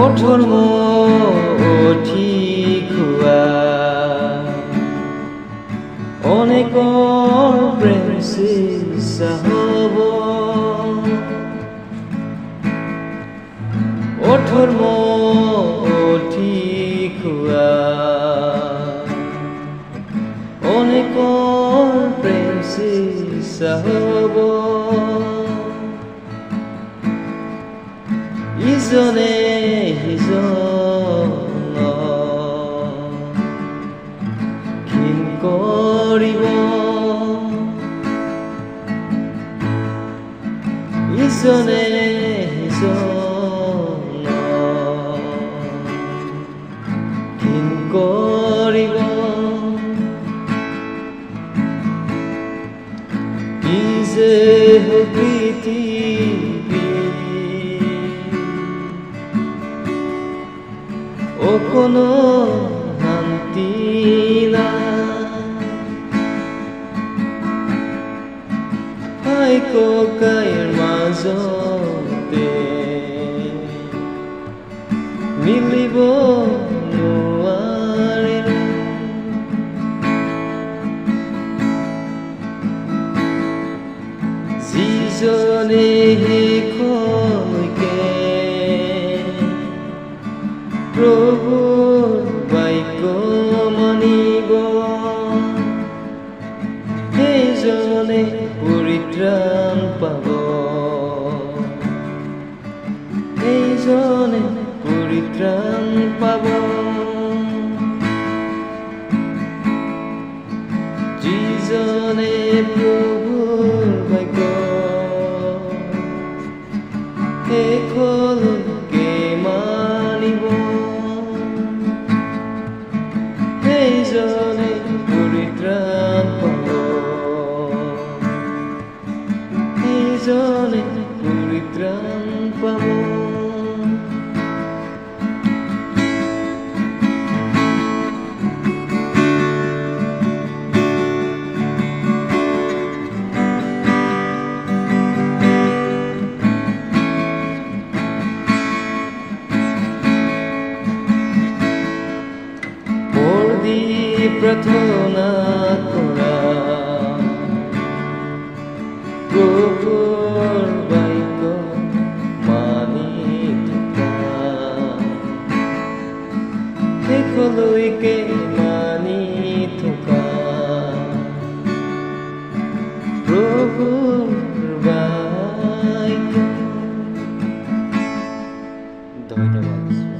অধৰ্ম অধিক হোৱা অনেকৰ প্ৰেম চেঁচা হ'ব। অধৰ্ম অধিক হোৱা অনেকৰ প্ৰেম চেঁচা হ'ব। ইজনে সিজনক ঘিণ কৰিব, ইজনে সিজনক ঘিণ কৰিব। কি যে পৃথিৱী, অকণো শান্তি নাই। ভাই ককাইৰ মাজতে মিলিব নোৱাৰিলে। যিজনে শেষলৈকে প্ৰভুৰ বাক্য মানিব, সেইজনে পৰিত্ৰাণ পাব, সেইজনে পৰিত্ৰাণ পাব। যিজনে প্ৰভুৰ বাক্য শেষলৈকে মানিব, সেইজনে পৰিত্ৰাণ পাব, সেইজনে পৰিত্ৰাণ পাব। পৰ দি প্ৰাৰ্থনা কৰা, প্ৰভুৰ বাক্য মানি থকা, শেষলৈকে মানি থকা প্ৰভুৰ বাক্য। ধন্যবাদ।